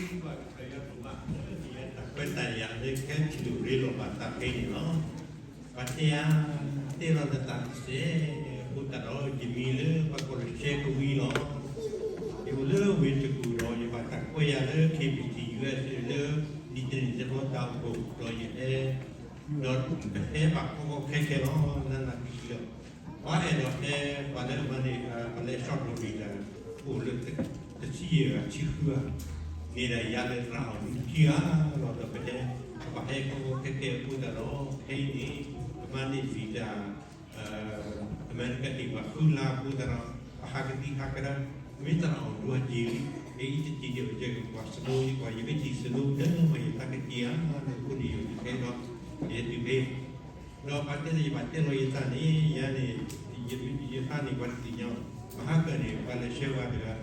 ဘၣ်ကစၢ်ယွၤဘၣ်လၢနယဲတၢ်ခွဲးတၢ်ယာ်လၢခဲထံၣ်လိာ်ရ့လိာ်ဘၣ်သးဖဲန့ၣ်လီၤ. ပှၤတဲယၤ, တဲလီၤနသးတစဲး, အဃိသတးဒီး ယမံၤလၢပှၤကိးလၢရှဲကဝံလီၤ. ယအိၣ်လၢဝ့ၢ်တကူၣ်ဒီး ယဘၣ်တၢ်ကွဲးယၤလၢ ခ့ပံၣ်ထံၣ် ယူၢ်အ့းအ့း လၢ နံၣ်တနံၣ်တဘျီတၢ်အိၣ်ဖှိၣ် ဒီးယဟဲ ဒီးပဟဲဘၣ်ကီကီခဲခဲလီၤ လၢနၢ်ပံၤလီၤ. ပှၤအဲၣ်ဒိးဟဲ ပှၤလၢအမၤန့ၢ် ပှၤလၢ short လီၤ visa အိၣ်လၢ တဆံယဲၢ်ဂၤဆံဃုဂၤ န့ၣ်ဒီးယၤလၢသရၣ်အီၤဒူခံဂၤလီၤ ဒီးပဟဲ ပဘၣ်ဟဲကီကီခဲခဲအဃိသတးဒီး ခဲအံၤန့ၣ် ပမၤန့ၢ် visa အမဲရကၤန့ၣ် ပှၤဃုလါအဃိသတးဒီး ပဟးကသံၣ်ဟးကဒါ မ့ၢ်သရၣ်အီၤဒူအက့ၤလံ အအံၤတက့ၤဒီး ယကွၢ် snow ယကွၢ် ယကထံၣ် snow ဒီးမ့ၢ်ယသးကက့ၤဧါ လၢအဃိန့ၣ် ယကဟဲဒီး ယဟဲတုၤဖဲ ဒီးပှၤတဲလၢယဘၣ်တဲလီၤယသးန့ၣ် ယၤန့ၣ် ယသးန့ၣ် ပှၤတသ့ၣ်ညါ, မဟါကၢန့ၣ် ပှၤလဲၤဆှၢဝဲတဂၤ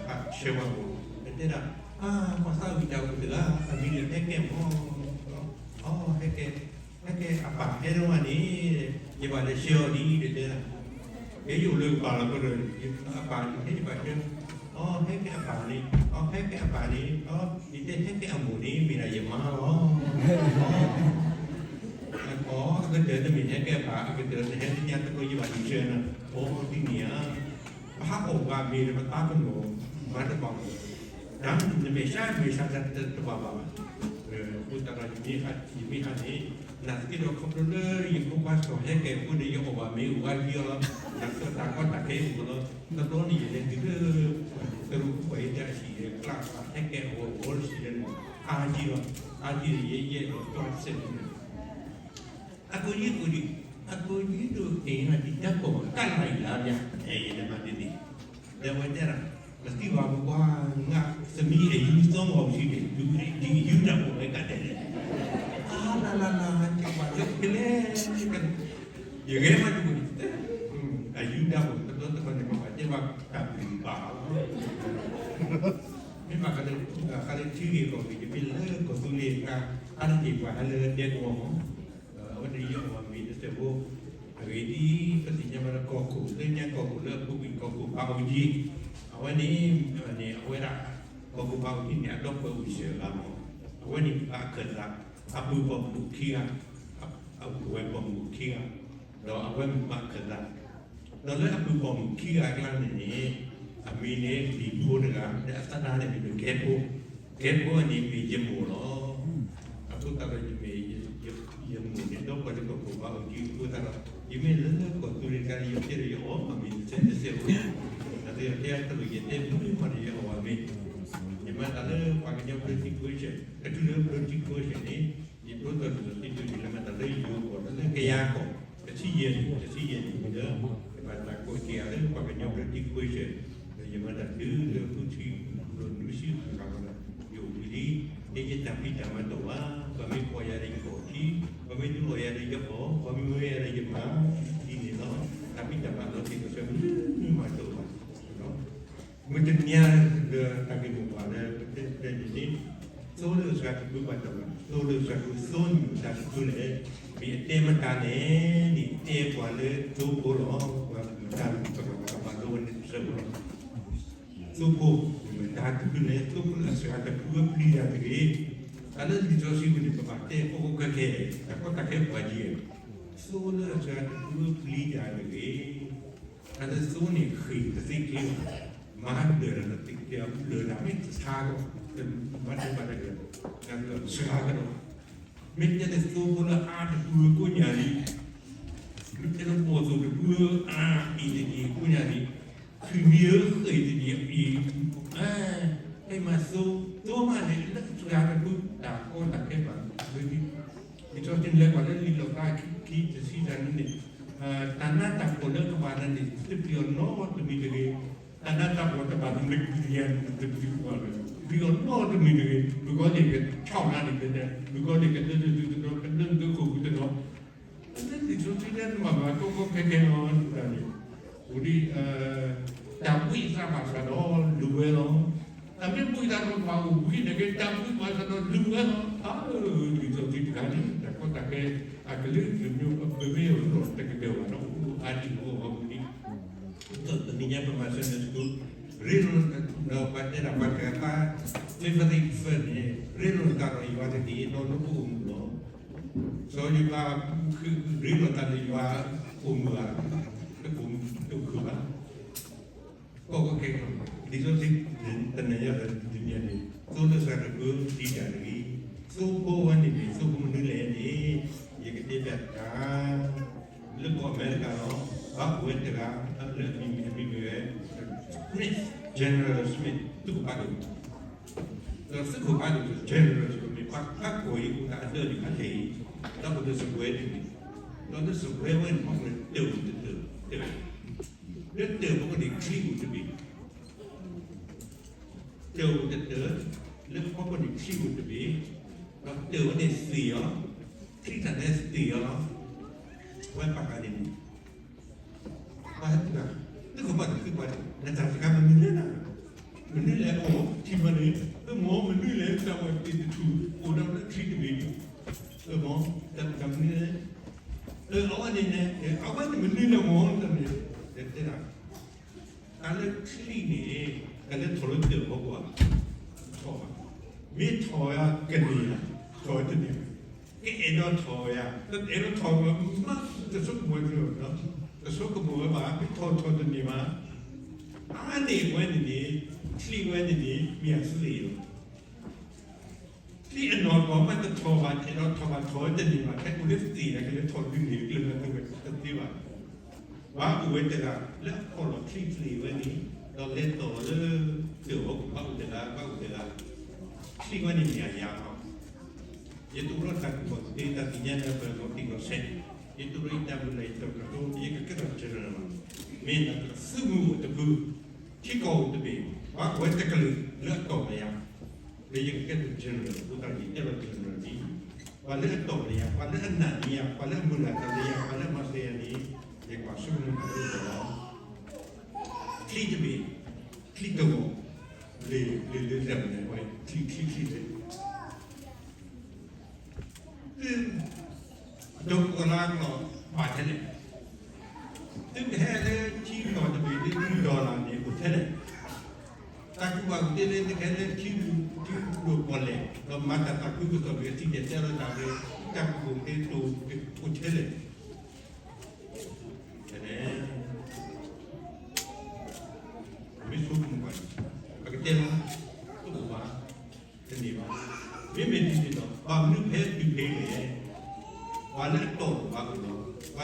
ဟးဆှၢဝဲမ့ၢ် တဲဒၣ် အါ ပှၤသးဝံၣ်တၢ်အိၣ်တဂၤ အမံၤလၢဟဲကဲမ့ၢ် အီ ဟဲကဲ ဟဲကဲအပၢ်ဟဲဒိၣ်မးန့ၣ် ယဘၣ်လဲၤဆှၢအီၤဒ်အံၤ တဲဒၣ် ယဲယအိၣ်လၢကပၤလီၤ အဃိဒီး အပၢ်န့ၣ် ဟဲယဘၣ်ဆှၢ အီ ဟဲကဲအပၢ်န့ၣ် အီ ဟဲကဲအပၢ်န့ၣ် အီ ယတဲဟဲကဲအမိၢ်န့ၣ် မ့ၢ်ဒၣ်ယမါလီၤ အီ အကတၢၢ်တမ့ၢ်ဟဲကဲအပၢ် အကတၢၢ်တဟဲတညါတဘျီယဘၣ်လူၤဆှၢနၤ အီ ဒ်န့ၣ်ဧါ ပဟးအီၣ်ဘၣ်မ့ၤဒီးပသးပနီၣ် မၤတဘၣ်မ့ၤ တၢ်နမဲာ်ဆှးမဲာ်ဆှးတဘၣ်ဘၣ်ဘၣ် အဃိသတးဒီး ယမ့ၢ်ဟးန့ၣ် နာ်သက့ဒီးခီဖျိလၢယဖိခွါစီၤဟဲကဲအဃိန့ၣ် ယအီၣ်ဘၣ်မ့ၤအိၣ်ဝဲက့ၤအီၤလီၤ နာ်သက့တၢ်ကီတၢ်ခဲအိၣ်လီၤ တဘျီန့ၣ်ယလဲၤတုၤလၢ တရူးပှၤယတဲအဟံၣ် ကျါပှၤဟဲကဲအဝဲအီၤတစံးလၢန့ၣ် အါက့ၤလီၤ အါက့ၤန့ၣ် ယအဲၣ်ဒိးကွၢ်စဲးန့ၣ် အကိးယံၤကိးဒံး အကိးယံၤဒိၣ်က့ၤနၤဒံးတၢ်ကိးမး ကၢ်လၢ်အံၤလၢယၤ အဲ ယလဲၤမၤဒ်န့ၣ် ဒီးအဝဲတဲဒၣ် ပသံဘၣ်ပကွၢ် ငါသမီးအယူသီမီၤပထံန့ၣ် ဒ်အယူတၢ်ပိာ်ဝဲကတၢၢ်န့ၣ် အါလၢလၢလၢ ကပၤလၢကလဲၤ ယဂဲၤမးတပူၤန့ၣ် အယူတၢ်ပိာ်တဘျီတခီၣ်န့ၣ် ပဘၣ်တဲဘၣ်တၢ်ပျံၤဘၣ် မ့ၢ်ဘၣ်ဃးလၢ ဃးလၢထံဂ့ၢ်ကီၢ်ဂ့ၢ် ယမ့ၢ်လၢကီၢ်သူလ့ၤအခါ အါတက့ၢ်ပှၤဟဲလၢဒဲကဝီၤမး အဝဲန့ၣ်ယအီၣ်ဘၣ်မ့ၤတစဲးဖိ အဂ့ၢ်ဒ်အံၤ ပသ့ၣ်ညါဘၣ်လၢကီၢ်ခိၣ် လၢညါကီၢ်ခိၣ်လၢအပူၤကွံာ်ကီၢ်ခိၣ်ဖးအူကၠံ အဝဲန့ၣ် န့ၣ် အဝဲဒၣ် ကီၢ်ခိၣ်ဖးအူကၠံန့ၣ် အဒီပုၢ်ဝဲၢ်အိၣ်စဲးဂၤမး အဝဲန့ၣ်ဘၣ်ခၢၣ်သး အပုၢ်ပိာ်မုၣ်ခံဂၤ အပုၢ်ဝဲၢ်ပိာ်မုၣ်ခံဂၤ ဒီးအဝဲမ့ၢ်ဘၣ်ခၢၣ်သး ဒီးလၢအပုၢ်ပိာ်မုၣ်ခံဂၤအကျါန့ၣ်န့ၣ် အမံၤန့ၣ်လံာ်ဖိတဂၤ ဒီးအသဒါန့ၣ်မ့ၢ်ဒၣ်ကဲဖိ ကဲဖိန့ၣ်မ့ၢ်ယမိၢ်လီၤ. အဃိသတးဒီးယမ့ၢ် ယမိၢ်န့ၣ် ဒီပုၢ်ဝဲၢ်လၢကီၢ်ခိၣ်ဖးအူကၠံအဃိသတးဒီး ယမ့ၢ်လၢလၢကီၢ်သူလ့ၤတခါန့ၣ် ယတဲဒီးယအီၣ်မ့ၤတစဲးတစဲးဖိ တၢ်သ့ၣ်တဖၣ်တလိၣ်ယတဲမ့ၢ်မ့ၢ်ဒီးယအီၣ်ဘၣ်မ့ၤ ယမၤတၢ်လၢပှၤကညီဘျၢထံခဝ့ၡၢၣ် တချုးလၢဘျၢထံခဝ့ၡၢၣ်န့ၣ် ယဒိသီၣ်ဒုၣ်သ့ၣ်ဒိၣ်န့ၣ် လၢမၤတၢ်လၢယိၤကီၢ်လၢကယၤကီၢ် တဆံယဲၢ်နံၣ် တဆံယဲၢ်နံၣ်လၢ ယဘၣ်တၢ်ကိးက့ၤယၤလၢပှၤကညီဘျၢထံခဝ့ၡၢၣ် ဒီးယမၤတၢ်တုၤလၢဃုဆံ လၢနွံဆံဃၣ်ဃၣ်ဒီး ယအိၣ်ဘှံးလံ ယဲယတၢ်ဖံးတၢ်မၤတအိၣ်ဘၣ် ပှၤမ့ၢ်ကိးယၤဒီးယကိးအခံ ပှၤမ့ၢ်ဒုးအီၣ်ယၤဒီးယအီၣ် ပှၤမ့ၢ်ဝဲယၤဒီးယမၤ ဒ်န့ၣ်လီၤ တၢ်ဖံးတၢ်မၤလီၤတံၢ်လီၤဆဲးမနုၤမးတအိၣ်ဘၣ် မုၢ်တနံၤဒီးတၢ်ဂ့ၢ်မိၢ်ပှၢ်လၢပတဲတဲန့ၣ်န့ၣ် သိလၢအစှၤတဖုဘၣ်တၢ်ဘၣ် သိလၢအစှၤတဖု သိနုာ်တၢ်တဖုလဲၣ် မ့ၢ်အတဲမတၤလဲၣ်န့ၣ် တဲပှၤလၢသိဖိလီၤ ပှၤမတၤလူၤကဘၣ်ကဘၣ်လိဝဲန့ၣ်တစဲးဖိလီၤ သိဖိ မ့ၢ်မတၤတဖုလဲၣ် သိဖိလၢအစှၤတဖုဝဲပျံၤတၢ်တဂ့ၤ တၢ်လၢလံာ်စီဆှံပူၤန့ၣ် ပဘၣ်တဲကီကီခဲခဲ တၢ်ကီတၢ်ခဲပှၤကံ သိလၢအစှၤတဖုဝဲပျံၤတၢ်တဂ့ၤ တၢ်လၢသိန့ၣ်ဃ့ၢ်တသ့က့ဘၣ်, မၤဒၢးတၢ်တသ့က့ဘၣ်, ဒၢးတၢ်မ့ၢ်တဆါကီး, မၤဒၢးဘၣ်တၢ်ဒၢး, တၢ်ဒၢးဆါကဒီး, မ့ၢ်တဲလၢသိဖိလၢအါတဖုကိးညါလံ, မ့ၢ်တဲလၢပိာ်သိၣ်တဖုအါအံၤတက့ၢ်ကိးညါလံ, ခံမံၤဧၢဃ့ၢ်တက့ၢ်အံၤ, ဟဲမၤသိ, သိမးန့ၣ် လၢစှၤတဖု တၢ်ကီတၢ်ခဲဘၣ်လၢ လံာ်စီဆှံလဲၤကွၢ်လၢလံာ်လီၣ်ဖျါခံ တဆံတၢ်န့ၣ်န့ၣ်, တၢ်နးတၢ်ဖှီၣ်လၢကဘၣ်တၢ်န့ၣ် တပျံၤအီၤနီတမံၤတဂ့ၤ, တၢ်နးတၢ်ဖှီၣ်တဘၣ်မ့ၢ်ပျံၤယၤန့ၣ် တပျံၤအီၤနီတမံၤတဂ့ၤ, မုၢ်ကီၢ်န့ၣ်ကဆီၣ်နၤန့ၣ် မုၢ်ကီၢ်န့ၣ်ကဒၢဒၢသုတနီၤ ကဒၢဒၢခိၣ်ပူၤတနီၤ လၢလံာ်စီဆှံလၢနဘၣ်မၤကီကီခဲခဲလီၤန့ၣ်, အိၣ်ဒ် တၢ်ဘှံးသးဘၣ်ဆၣ်ဒီးလူၤဝဲလီၤ. တၢ်မ့ၢ်ဘှံးသးဒီးကဘၣ်အိၣ်ဘှံးန့ၣ်က့ တၢ်ဘှံးဘၣ်ဆၣ်ဒီးလူၤဝဲလီၤ. အၢ လံာ်စီဆှံတခါန့ၣ် တၢ်ကီတၢ်ခဲ အကလုာ်ကလုာ်မ့ၢ်ပမ့ၢ်ရိၣ်တကတၢၢ်ဘၣ်ဒီး အိၣ်အါဒံးအိၣ်အီၤမူဒံး, တနံၤညါပမၤ Sunday School ရ့လိာ်, ဒီးပှၤတဲဒၣ်ပှၤတဂၤသး, favorite food န့ၣ် ရ့လိာ်သးဒီးယွၤတက့ၢ် ဒီးနကအိၣ်မုာ်လီၤ. စီၤယိၤသးရ့လိာ်သးဒီးယွၤအိၣ်မုာ်ဧါ, တအိၣ်မုာ်ဘၣ်. ကီၢ်ကဲ, လံာ်စီဆှံတနံၤညါဒီးတနံၤညါန့ၣ် သိလၢစှၤတၢ်ကၢ ဒံးတၢ်တဂ့ၤ, သိဖိဝဲန့ၣ်န့ၣ် သိဖိမနုၤလဲၣ်န့ၣ် ယကတဲဘၣ်တၢ် လၢကီၢ်အမဲရကၤလီၤ. ဘၣ်အိၣ်ဝဲတဂၤလၢအမံၤမ့ၢ်ဝဲ Smith, General Smith သုးခိၣ်ဖးဒိၣ်, ဒီးသုးခိၣ်ဖးဒိၣ် General မ့ၢ်ပှၤဖးကီၢ်အံၤအိၣ်တၢ်အဒၢးန့ၣ်ဖးလဲၢ်အံၤ, ဒီးအိၣ်လၢစပွဲတမံၤ, ဒီးလၢစပွဲဝဲန့ၣ် ဟီၣ်ခိၣ်န့ၣ်တၢၢ်အိၣ်တတၢၢ်, လၢတၢၢ်ဖီခိၣ်န့ၣ်ချံအိၣ်တဘ့ၣ် တၢၢ်အိၣ်တတၢၢ်, လၢဖီခိၣ်န့ၣ်ချံအိၣ်တဘ့ၣ်, ဒီးတၢၢ်ဝဲန့ၣ်သ့ၣ်အီၤ, ချံတၢ်န့ၣ်သ့ၣ်အီၤလီၤ. ဝဲပှၤဂၤန့ၣ်န့ၣ် ပှၤဟဲသံကွၢ်, သုးခိၣ်ဖးဒိၣ်သံကွၢ်, နတၢ်စှၤမနုၤလဲၣ်နၤ, မနုၤလဲၣ်အိၣ်ထံမန့ၣ်, အမ့ၢ်မနုၤလဲၣ် တၢ်ဝဲသ့ၣ်တထူၣ် အိၣ်ဒီးလၢချံတဘ့ၣ်, အမ့ၢ်တၢ်မနုၤလဲၣ်, အဝဲန့ၣ်န့ၣ် အဝဲန့ၣ်မနုၤလဲၣ်မ့ၢ်န့ၣ်, တဲဒၣ် တၢ်လၢချံန့ၣ် တၢ်လၢထီၣ်လၢတၢၢ်ဖီခိၣ်ဧါ, ထီၣ်ဘၣ်, မ့ၢ်ထီၣ်ဝဲကန့ၢ်ဧါ, ထီၣ်ဝဲတန့ၢ်ဘၣ်, ကအဲၣ်ဒိးထီၣ်ဝဲဧါ, ကအဲၣ်ဒိးထီၣ်ဝဲမး, တဆိကမိၣ်, တဆိကမိၣ်ဝဲဘၣ်, မ့ၢ်ထီၣ်ထီၣ်တန့ၢ်ဘၣ်, အန့ၣ်ဝဲန့ၣ်န့ၣ်, ချံဝဲန့ၣ်န့ၣ် မ့ၢ်အသ့ၣ်လီၤ. ချံအနီၢ်ကီၢ်မ့ၢ်တထီၣ်ဘၣ်, အဲၣ်ဒိးထီၣ်ဘၣ်ထီၣ်ဝဲတန့ၢ်ဘၣ်, ခဲအံၤအိၣ်လၢသ့ၣ်ဒီး ကလဲၤထီၣ်ဒုးန့ၢ် ကျၢၤလၢသုဝဲတသ့ဘၣ်. ဘၣ်အိၣ်ဝဲတဂၤ လၢအဖီၣ်လီၤချံသ့ၣ်ဝဲန့ၣ်, ဒီးလဲၤတီၢ်လၢတၢၢ်ဖီခိၣ် ဘၣ်အိၣ်တဂၤ, ဘၣ်အိၣ်တဂၤ, ချံဝဲန့ၣ်မ့ၢ်အယၤလီၤ. ယတအိၣ်ဒီးတၢ်ကူၣ်ဘၣ်ကူၣ်သ့ တၢ်သ့ၣ်ညါလၢပှၤလီၤတံၢ်လီၤဆဲး, ယတအိၣ်ဒီးယတၢ်မုၢ်လၢ် ယတၢ်ကတိၤ ယကကဲထီၣ် general လီၤ. မ့ၢ်နသုးမုၢ်အိၣ်တဖု, ထံကီၢ်အိၣ်တဘ့ၣ်, ဘၣ်အိၣ်ဝဲတကလုာ်လၢအတီၢ်လၢယၤ, လၢယကကဲထီၣ် general အဃိသတးန့ၣ် ယတဲလီၤ general ဒ် ပှၤလၢအတီၢ်လၢယၤ, ပှၤလၢအနာ်န့ၢ်ယၤ, ပှၤလၢအမုၢ်လၢ်တၢ်လၢယၤ, ပှၤလၢအမၤစၢၤယၤန့ၣ် ယကွၢ်ဆိကမိၣ်တၢ်လၢယၤလီၤ. ချံတဘ့ၣ်, ချံတဂီၢ်, လၢလၢလၢမနုၤဝဲ ချံချံချံလဲၣ် သု, ဒီးကလါကလီၤဘၣ်ထဲလဲၣ်, သုကဟဲလၢထံကီၢ်တဘ့ၣ်လၢ two dollar န့ၣ်အိၣ်ထဲလဲၣ်, တၢ်ကူၣ်ဘၣ်ကူၣ်သ့လၢသုကဟဲလၢထံဒိၣ်ပီၣ်လဲၣ် ဒီးမၤတၢ်သးခုကစီၣ်က့ၤ ထံကီၢ်တဲလီၤတၢ်လၢ တၢ်ကူၣ်ဘၣ်ကူၣ်သ့အိၣ်ထဲလဲၣ်. မ့ၢ်ဆိကမိၣ်ဘၣ်, ပကတဲလီၤ, တအိၣ်ဘၣ်, တန့ၢ်ဘၣ်. မ့မ့ၢ်ဒ်န့ၣ်ဒီး ဘၣ်မနုၤဖဲတုၤဖဲလဲၣ်, ပှၤလၢအတီၢ်ပှၤအိၣ်လီၤ, ပှၤလၢ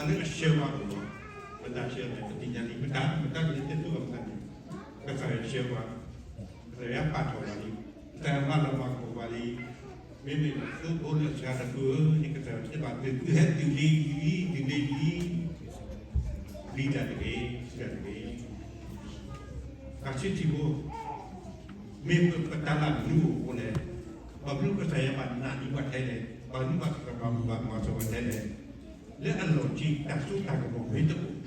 အဆှၢပှၤအိၣ်လီၤ, ပတၢ်ဆှၢန့ၣ် ပသ့ၣ်ညါလံ, မတၤမတၤကလဲၤတဲသုအီၤမတၤန့ၣ်, ကစၢ်ယွၤဆှၢပှၤ, ကစၢ်ယွၤပာ်ထီၣ်ပှၤလံ, ကစၢ်ယွၤမၤလၤမၤကပီၤပှၤလံ. မ့မ့ၢ်ဒီး သုဖိလၢအစှၤတဖုဧၢ, န့ၣ်ကစၢ်ယွၤတဲဘၣ်သု, သုဟဲတုၤလံ, တုၤလံလံ, ပျံၤတၢ်တဂ့ၤ, ပျံၤတၢ်တဂ့ၤ. တၢ်ဆံးထံးဖိ, မ့ၢ်ပတၢ်လၢ်မနုၤအိၣ်အဃိလဲၣ်, ဘၣ်မနုၤကစၢ်ယွၤဘၣ်နာ်န့ၢ်ပှၤထဲလဲၣ်, ဘၣ်မနုၤဘၣ်ကစၢ်ယွၤဘၣ်မၤစၢၤပှၤထဲလဲၣ်, လၢအလီၢ်ခံတၢ်စိတၢ်ကမီၤမ့ၢ်တအိၣ်,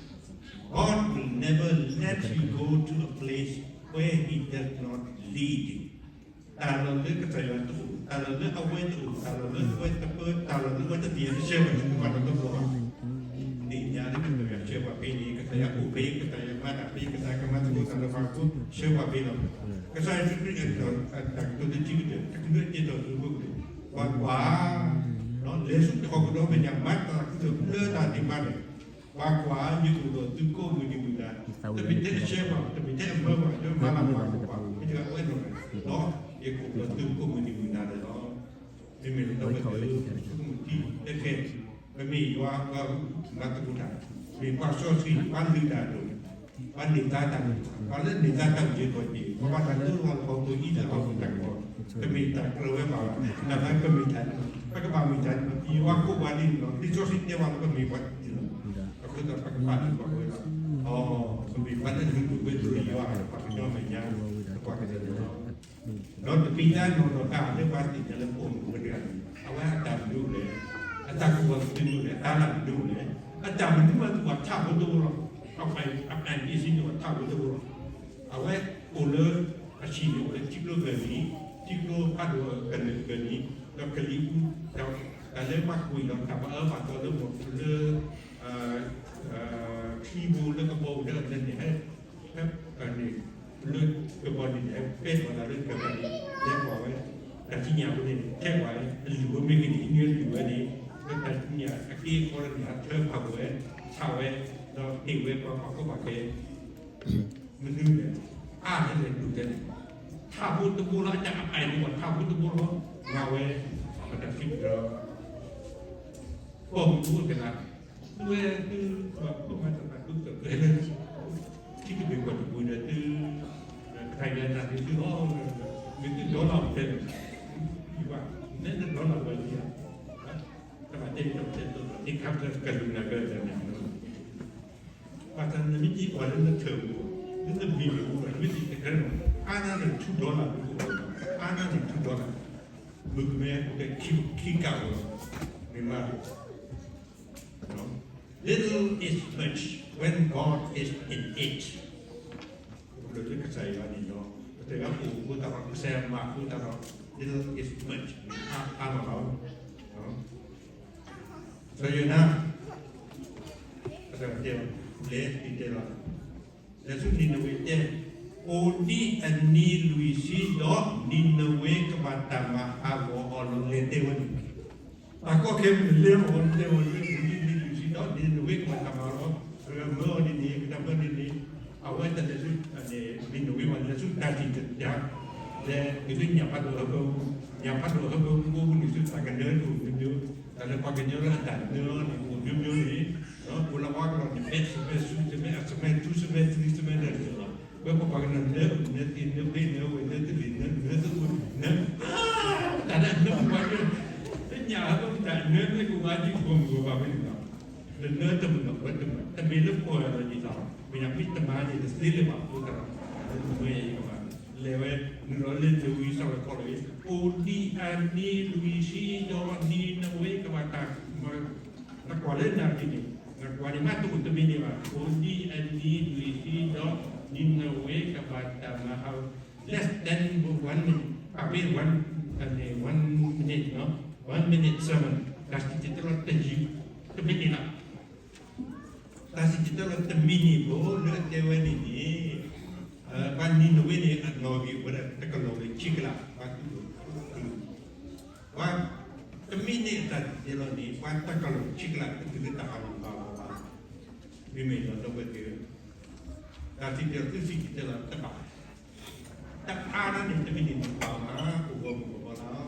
God will never let you go to a place where he does not lead you. တၢ်လီၢ်လၢကစၢ်ယွၤတအိၣ်, တၢ်လီၢ်လၢအဝဲတအိၣ်, တၢ်လီၢ်လၢအဝဲတပၢ, တၢ်လီၢ်လၢအဝဲတသ့ၣ်ညါ တဆှၢပှၤလၢပှၤတဘျီဘၣ်. သ့ၣ်ညါလၢကစၢ်ယွၤဆှၢပှၤဖဲန့ၣ်, ကစၢ်ယွၤအိၣ်ဖဲ, ကစၢ်ယွၤမၤတၢ်ဖဲ, ကစၢ်ယွၤကမၤသကိးတၢ်လၢပှၤအဃိ, ဆှၢပှၤဖဲလီၤ. ကစၢ်ယ့ၣ်ၡူးခရံာ်အတၢ်ကတိၤလၢထံကတၢၢ်, အကလုၢ်အကဲထီၣ်သုးဖိကလုာ်, ပှၤကွၢ်, လဲၤဆူတၢ်ဟီၣ်ခိၣ်ဒီဘ့ၣ်ညါ မၤတၢ်သးခုကစီၣ်လၢတၢ်သ့ၣ်တဖၣ်န့ၣ်, ပှၤကွၢ်, ယအိၣ်ဒီးသုကိးမုၢ်နံၤမုၢ်နၤ, တမ့ၢ်ထဲအဆှၢပှၤ, တမ့ၢ်ထဲအမၢပှၤ, တမ့ၢ်မၤလၤမၤကပီၤပှၤ, မ့ၢ်တဂၤအဝဲနီၢ်, ဒီးယကအိၣ်ဒီးသုကိးမုၢ်နံၤမုၢ်နၤန့ၣ်လီၤ. မ့မ့ၢ်လၢတၢ်ဝဲတၢ် ဆိကမိၣ်ထံ, တခဲ, ပမ့ၢ်ယွၤပှၤမၤသကိးတၢ်, မ့ၢ်ပှၤစီဆှံ, ပှၤလုၢ်တၢ်အဒိၣ်, ပှၤန့ၢ်သါတၢ်, ပှၤလၢန့ၢ်သါတၢ်အိၣ်က့ၤခီၣ်က့ၤ, ပှၤဘၣ်တၢ်တိၢ်လီၤလၢဟီၣ်ခိၣ်အံၤလၢဟီၣ်ခိၣ်တၢ်ကပီၤ, တမ့ၢ်တၢ်ကြၢးဝဲဘၣ်, နသးပမ့ၢ်တၢ်, ပကဘၣ်မ့ၢ်တၢ်, ယွၤကိးပှၤဒ်န့ၣ်လီၤ, လံာ်စီဆှံတဲဝဲလၢပမ့ၢ်ပှၤဒ်န့ၣ်လီၤ. အဃိသတးပကဘၣ်လုၢ်ပှၤဝဲလီၤ. အီ, ပမ့ၢ်ပှၤလၢလုၢ်ဒိၣ်ပှ့ၤဒိၣ်ယွၤ, ပှၤကညီမဲာ်ညါ, ပှၤကညီမဲာ်ညါလီၤ. ဒီးတမ့ၢ်တၢ်နီၢ်နီၢ်တၢ်လၢပှၤသ့ၣ်ညါလၢပအိၣ်မူဝဲတဂၤန့ၣ်, အဝဲအတၢ်မနုၤလဲၣ်, အတၢ်ကူၣ်ဘၣ်ကူၣ်သ့မနုၤလဲၣ်, အတၢ်လၢ်မနုၤလဲၣ်, အတၢ်မနုၤမးသူၣ်ဘၣ်ထးဖိတဘိလီၤ. အပၢ်အပၢ်န့ၣ်စ့ၢ်ကီးဘၣ်ထးဖိတဘိလီၤ. အဝဲအိၣ်လၢအဟံၣ်န့ၣ် အိၣ်လၢထံကျိဂၤန့ၣ်, ထံကျိဖးဒိၣ်ကနၢၣ်ဂၤန့ၣ်, ဒီးကလံၤအူ, ဒီးတၢ်လၢပှၤကွံာ်ဒီးတၢ်ဘၣ်အၢဘၣ်သီလၢမိၢ်လၢ ချံဘိလၢကဘီပူၤလၢအဘျၢန့ၣ်, ဟဲ, န့ၣ်, လၢကဘီန့ၣ် ဟဲပဲာ်ထီၣ်သးလၢကဘီန့ၣ် လဲၤကွၢ်ဝဲ တၢ်စံၣ်ညီၣ်ဖိန့ၣ် ထဲကွၢ်ဝဲ အလုၢ်ဝဲမ့ၢ်ဂ့ၤန့ၣ် အညွဲလုၢ်ဝဲန့ၣ် လၢတၢ်စံၣ်ညီၣ်အက့အခီန့ၣ် အထၢဖးဝဲ ဆးဝဲ ဒီးဟ့ၣ်ဝဲပှၤဖးခိၣ်ဖးဃဲ မနုၤလဲၣ် အါလဲၣ်လဲၣ်ဒိၣ်လဲၣ်လဲၣ် ထးဖိတဘိလီၤ အတၢ်အပာ်န့ၣ်ပှၤထးဖိတဘိလီၤ မၤဝဲ ပတၢ်စံးကဒီး ပိာ်မုၣ်ဖိတဂၤ သုဝဲသုပှၤခိၣ်မၤတၢ်ပာ်ဒိၣ်ကတၢၢ်လၢ ထံတဘ့ၣ်ကီၢ်တဘ့ၣ်ဒီးသု တခါယၤနာ်က့သုလီၤ မ့ၢ်သုဒီလီၤတဲလီၤ ယဘၣ် နဲနဒီလီၤဝဲလံဧါ တဘၣ်တဲတဘၣ်တဲတိၢ်ဒီး သ့ၣ်ခါပတၢ်ကလုၢ်နၤကဲတၢ်န့ၣ် ဘၣ်ဆၣ်နမ့ၢ်က့ၤကွၢ်လၢနထၢၣ်ပူၤ လၢနဘ့ၣ်ပူၤ နမ့ၢ်က့ၤကတၢၢ်လီၤ အါန့ၢ်န့ၣ် two dollar အါန့ၢ်န့ၣ် two dollar မုၣ်ကမဲအိၣ်ကဲခံကးဧိၤလီၤ မ့ၢ်မး Little is much when God is in it. ပကဒိးလၢကစၢ်ယွၤန့ၣ်လီၤ ပတဂၤအိၣ်ဃိသတးဒီး ကစၢ်ယွၤမၤဃိသတးဒီး little is much အါအါလီၤလီၤ စီၤယိၤနါ ကစၢ်ယွၤတဲအီၤ လဲၤတဲလီၤ လဲၤဆူနံၤနဝ့တဲ အိၣ်ဒံးအနံၤလွံၢ်ဆံဒီး နံၤနဝ့ကဘၣ်တၢ်မၤဟးဂီၤအီၤလီၤ လဲၤတဲဝဲန့ၣ် တၢ်ကီခဲမုၢ်လဲၤအီၤတဲဝဲလၢနံၤနွံဆံဒီး နံၤနဝ့ကဘၣ်တၢ်မၤလီၤ မၢအီၤဒ်န့ၣ် ကတၢၢ်မၢဒ်န့ၣ် အဝဲတၢ်လဲၤဆူ နံၤနဝ့မး လဲၤဆူတၢ်ထံၣ်တၢ် လဲၤက့ၤလၢညၣ်ဖးဒိၣ်ဟၢဖၢ ညၣ်ဖးဒိၣ်ဟၢဖၢ မူပူၤန့ၣ်ဆူတၢ်ကနၢတအိၣ်မ့ၢ်မ့ၢ် တၢ်လၢပှၤကညီလၢအတၢ်နၢန့ၣ် အိၣ်မ့ၢ်မ့ၢ်န့ၣ် အိၣ်လၢပှၤကညီန့ၣ် ဘဲးဆမဲ ဆူမဲ အဆမဲ ထူဆမဲ သံဆမဲ တၢ်န့ၣ်လီၤ ဝဲပပှၤကညီနၢ နၢသ့ နၢဖ့ နၢဝဲ နၢသဘ့ၣ် နၢ နၢသအိၣ် နၢ တၢ်လၢနၢပှၤကညီ လၢညၣ်ဟဲပၢတၢ်နၢမ့ၢ်ကဝါဒ်ပှၤမုၢ်ဂီၤဘၣ်ဖဲန့ၣ်လီၤ နနၢတမုာ်ဒီးဝဲတမုာ် တမ့ၢ်လၢပှၤလီၤယံၤလီၤ မ့ၢ်ဒၣ်မ့ၢ်တမၤန့ၣ် တသ့လၢၤဘၣ် ဖိသၣ်လီၤ လၢနမ့ၢ်ယကမၤ လဲၤဝဲ နုာ်လီၤလၢနဝံၤစၢ်ဝဲခီလီၤ အိၣ်ဒံးအနံၤလွံၢ်ဆံဒီး နံၤနဝ့ကဘၣ်တၢ် နကွၢ်လၢနၤဒ်န့ၣ် နကွၢ်န့ၣ်မးတအိၣ်တမံၤန့ၣ်ဘၣ် အိၣ်ဒံးအနံၤလွံၢ်ဆံဒီး နံၤနဝ့ကဘၣ်တၢ်မၤဟး less than one minute ပာ်ဖဲ one one minute နီၤ one minute sermon တၢ်စံၣ်တဲၤတဲလီၤတယုၢ် တမံၤန့ၣ်လီၤ တၢ်စံၣ်တဲၤတဲလီၤတမံၤန့ၣ်ဖိလၢအတဲဝဲန့ၣ်န့ၣ် ပှၤနံၤနဝ့န့ၣ် အနီၣ်ဂံၢ်ဝဲဒၣ်တကလီၢ်ဝဲဆံကလး ပှၤတူၢ်လိာ် ပှၤတမံၤန့ၣ်အတၢ်စံၣ်တဲၤတဲလီၤန့ၣ် ပှၤတကလီၢ်ဆံကလး ကတုၤလၢတၢ်ဟးဂီၤဘၣ်လီၤဘၣ် မ့မ့ၢ်လီၤဒီပုၢ်ဝဲၢ်သ့ၣ်ဧၢ, တၢ်စံၣ်တဲၤတဲလီၤ သုစံၣ်တဲၤတဲလီၤတဘၣ် တအါန့ၣ် တမံၤန့ၣ် နကွၢ်မး အိၣ်ဂီၢ်မုၢ်ဂီၢ်ဘီလီၤ,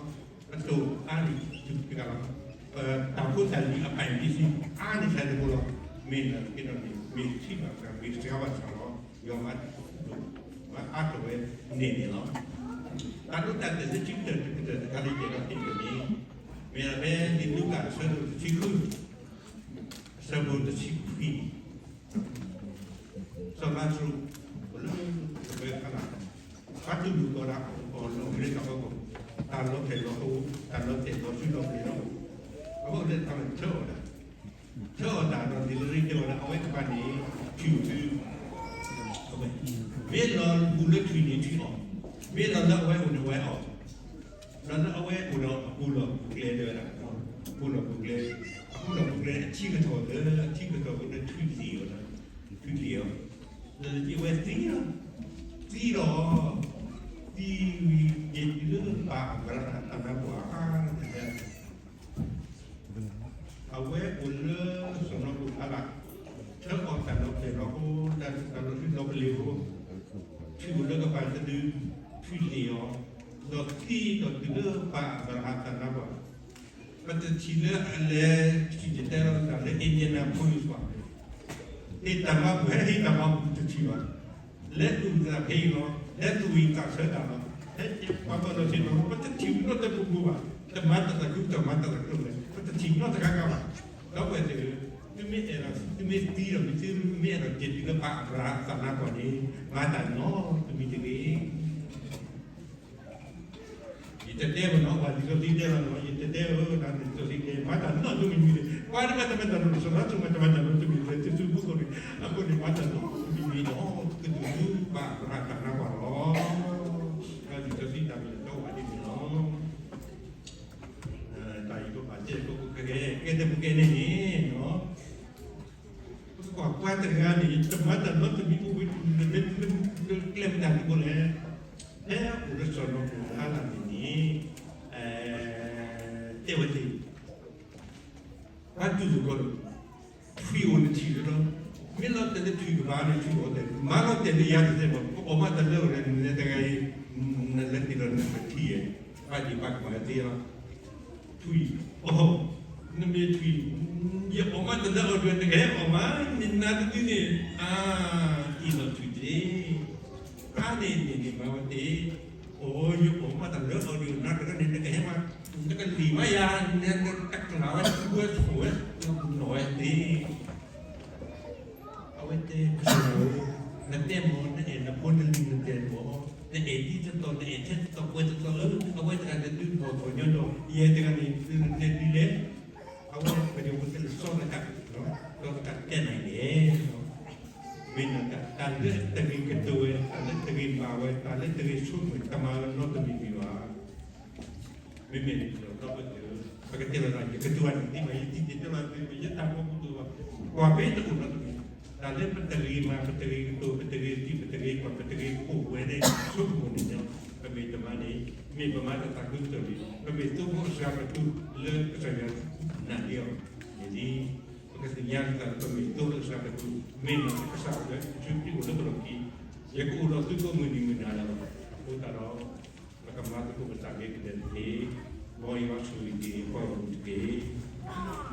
ပတိၢ်အါန့ၣ် တုၤတဂၤလီၤ, ပတၢ်ဖိတၢ်လံၤအပၢ်အံၤဒ်စံး အါန့ၣ်ဆၢတဘိလီၤ, မ့ၢ်နက့ၤဒီးန့ၣ် မ့ၢ်ထံၣ်ဘၣ်ပှၤ မ့ၢ်စှၤဘၣ်စှၤလီၤ, ယွၤမၤဒိၣ် မၤအါထီၣ်ဝဲန့ၣ်န့ၣ်လီၤ. တၢ်ဒိတၢ်တဲာ်လၢခံကတၢၢ်တကတၢၢ်တခါလၢယအဲၣ်ဒိးဟ့ၣ်န့ၣ် မ့ၢ်ဒၣ်ဖဲလံာ်လူၤကၣ်အဆၢဒိၣ်တဆံဃု အဆၢဖိတဆံခွံန့ၣ် စီၤလါစရူး အိၣ်လၢတဝဲခါလၢ်, ပှၤတူၢ်လိာ်ကီးဒၣ်အီၤလၢအမဲရကၤဖီခိၣ်, တၢ်လီၤဖျဲၣ်လီၤဟိ, တၢ်လီၤဖျဲၣ်လီၤဟိ, တၢ်လီၤတဲာ်လီၤဆူလီၤပျံၤလီၤ, အဃိလၢတၢ်လီၤထၢအီၤဒၣ်, ထၢအီၤတၢ်ဒီး လံာ်လရ့တဲဝဲဒၣ် အဝဲကပၤန့ၣ် ထံၣ်အီၤသု, မ့ၢ်လီၤပူၤလၢထွံၣ်န့ၣ်ထွံၣ်အီၤ, မ့ၢ်လီၤလၢအဝဲအိၣ်န့ၣ်ဝဲအီၤ ဒီးလၢအဝဲအိၣ်ဒီးအပူၤလီၢ်ပူၤကျဲတဲဝဲဒၣ်, ပူၤလီၢ်ပူၤကျဲ, အပူၤလီၢ်ပူၤကျဲအထံကထီၣ်လၢ အထံကထီၣ်ကလၢထွံၣ်လံၤအီၤ, ထွံၣ်လံၤအီၤ, ဒီးအဝဲသံလီၤ, သံလီၤ, သံဝံၤ ယဲၢ်တုၤလၢပၢ်အၤဘြၤဟၣ်အသးနါပှၢ်ဧါ, အဝဲအိၣ်လၢစီၢ်နီၤပိၢ်ဖးလၢ်, ထၢအီၤတၢ်လီၤဖျဲၣ်လီၤဟိ, တၢ်လီၤထူလီၤပျံၤဖိ, ထွံၣ်အိၣ်လၢကပၤတဒု, ထွံၣ်လံၤအီၤ, ဒီးသံဒီးတုၤလၢပၢ်အၤဘြၤဟၣ်အသးနါပှၢ်, ပတထံၣ်လၢအလဲၤထံၣ်တဲတဲလီၤတၢ်လၢ Indianapolis ဘၣ်, ဟ့ၣ်တၢ်မၤပူၤ ဟဲဟ့ၣ်တၢ်မၤပူၤတထံၣ်ဘၣ်, လဲၤသူၣ်တၢ်ဖဲအံၤလီၤ, လဲၤသူၣ်ဝံၤသးဆၢတၢ်လီၤ, ဟဲပှၤဘၣ်လီၤဆ့ၣ်နီၤ ပတထံၣ်နီတပူၤပူၤဘၣ်, တမၤတၢ်သးခု တမၤတၢ်သးခုလၢၤ ပတထံၣ်နီတခါခါဘၣ်, ဒီပုၢ်ဝဲၢ်သ့ၣ်ဧၢ, သုမ့ၢ်အဲၣ်ဒိး သုမ့ၢ်သံဒီး မ့ၢ်သုမ့ၢ်အဲၣ်ဒိးက့ၤတုၤလၢပၢ်အၤဘြၤဟၣ်အသးနါပှၢ်န့ၣ် မၤတၢ်နီတမံၤတဂ့ၤ. ယတတဲဘၣ်နီၤ ပှၤလံာ်စီဆှံတဲလီၤနီၤ ယတတဲဧၢ တၢ်လံာ်စီဆှံတဲ မၤတၢ်နီတမံၤတဂ့ၤ, ပှၤတမၤတၢ်မၤတၢ်နီတမံၤ စီၤလါစရူးမၤတၢ်မၤတၢ်နီတမံၤ လၢသုစုပူၤခိၣ်န့ၣ် အဃိန့ၣ် မၤတၢ်နီတမံၤတဂ့ၤဒီး ကတုၤလၢပၢ်အၤဘြၤဟၣ်အသးနါပှၢ်လီၤ. တၢ်လံာ်စီဆှံတၢ်မ့ၢ်တၢ်တီဝဲဒ်န့ၣ်လီၤ. တၢ်အံၤပဘၣ်တဲကိးကဲ ကဲတမူကဲန့ၣ်န့ၣ်နီၤ ပကွၢ်ပှၤတဂၤန့ၣ် တမၤတၢ်နီတမံၤအိၣ်ဝဲ လၢကျဲမတၤတဘိ လၢစီၤနီၢ်ကီၢ်ဖးလၢ်န့ၣ်န့ၣ်, တဲဝဲသ့ၣ်, ဘၣ်တူၢ်လိာ်ကီးဒီး, ထွံၣ်အိၣ်နထံၣ်လီၤ, မ့ၢ်လီၤတဲာ်လၢထွံၣ်ကပၤန့ၣ် ထွံၣ်အိၣ်တဲာ်, မၤလီၤတဲာ်လၢယၤတသ့ဘၣ်, ပအီၣ်မးတလၢအီၤဒီး နတဂၤအံၤ, နလဲၤတ့ၢ်လီၤနကထံၣ်, ဘၣ်ဒံးဘၣ်ကမၤသ့လီၤ, ထွံၣ်, အိ, နမ့ၢ်ထွံၣ်, ယအီၣ်မးတလၢအီၤဒီး နကဟဲအီၣ်မး, နနၤတဒုန့ၣ်, အါ, အ့ၣ်လီၤထွံၣ်တ့ၢ် အါန့ၣ်န့ၣ်န့ၣ်မၤဝဲသ့ၣ်, အိ, ယအီၣ်မးတလၢအီၤဒီး နၤတဂၤန့ၣ် နကဟဲမး, နကလံၣ်မးယၤ, နကတကျၢ်ဝဲ ထူဝဲထိၣ်ဝဲ, နကနီၣ်ဝဲသ့ၣ်, အဝဲတဲကစၢ်ယွၤဧၢ, နတဲမ့ၢ် နအဲၣ်နဖိနလံၤနတဲမ့ၢ်, နအဲၣ်ဒ်တတီၤ နအဲၣ်ထဲတတီၤပှဲၤတတီၤဧၢ, အဝဲတဂၤန့ၣ်ဒုးဘီၣ်ထီၣ်ညီဒီး ယဲတဂၤန့ၣ် နတဲဒ်လဲၣ်, အဝဲပဒိၣ်ဝဲတဲလၢစီၤနကး, စီၤနကးတဲနၤန့ၣ်, မ့ၢ်နကး တၢ်လၢတဂ့ၤကတိၤဝဲ, တၢ်လၢတဂ့ၤဘၣ်ဝဲ, တၢ်လၢတဂ့ၤဆိကမိၣ် တမၤဝဲနီတမံၤမံၤဘၣ်. မ့မ့ၢ်ဒီးဒီပုၢ်ဝဲၢ်သ့ၣ်ဧၢ, ပကတဲလီၤသး ယကတိၤအီၤတသ့ဘၣ်, ယတံၤသ့ၣ်တဲလီၤသ့ဘၣ်, ယတၢ်ဖီခိၣ်တအိၣ်ဘၣ်, ကွၢ်ဖဲတအိၣ်နီတမံၤ, တၢ်လၢပတဂ့ၤမၤ ပတဂ့ၤကတိၤ ပတဂ့ၤသံ ပတဂ့ၤကွၢ် ပတဂ့ၤကိးဝဲန့ၣ် ဆိကမိၣ်န့ၣ်လီၤ. ပမ့ၢ်တမၤန့ၣ် မ့ၢ်ပမၤတၢ်သးခုကစီၣ်န့ၣ် ပမ့ၢ်သိဖိအစှၤကတိၤလၢကစၢ်ယွၤနာ်န့ၢ်အီၤန့ၣ်လံ. ပကသ့ၣ်ညါလီၤသးလၢပမ့ၢ်သိဖိအစှၤကတိၤ မ့ၢ်နီၢ်ကစၢ်အံၤ ယ့ၣ်ၡူးခရံာ်အိၣ်လၢပလီၢ်ခံ, ယကအိၣ်ဒီးသုကိးမုၢ်နံၤမုၢ်နၤလီၤ. အဃိသတးဒီး ပကမၤသကိးပသးက့ၤကလဲာ်တက့ၢ်. မ်ယွၤဆိၣ်ဂ့ၤက့ၤပှၤဂီၢ်မုၢ်တက့ၢ်.